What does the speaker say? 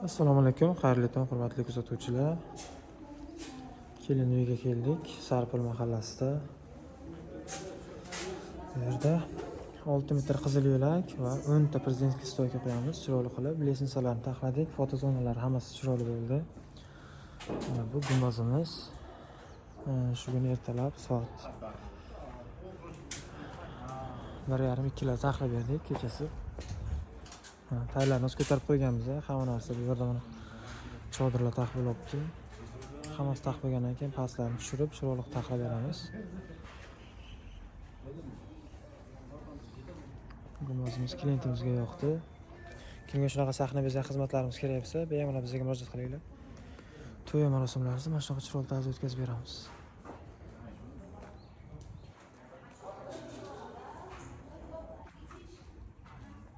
Assalomu alaykum, xayrli tong, hurmatli kuzatuvchilar. Kelin uyiga keldik, Sarpil mahallasida. Bu yerda 6 metr qizil yo'lak va 10 ta президентский стойка qo'yamiz, chiroyli qilib. Лестница larni taxladik, fotozonalar hammasi chiroyli bo'ldi. Mana bu gumbazimiz. Shu kuni ertalab soat 1:30-2lar taxlab berdik kechasi. Taylarni o'zi ko'tarib qo'yganmiz, hamma narsa bu yerda mana chodirlar taxib bo'lyapti. Hammasi taxib bo'lgandan keyin pastlarni tushirib, chiroyli qilib taxlab beramiz. Gumbazimiz klientimizga yoqdi. Kimga shunaqa sahna bezak xizmatlarimiz kerak bo'lsa, bemalol bizga murojaat qilinglar. To'y marosimlarimizni mana shunaqa chiroyli tarzda o'tkazib beramiz.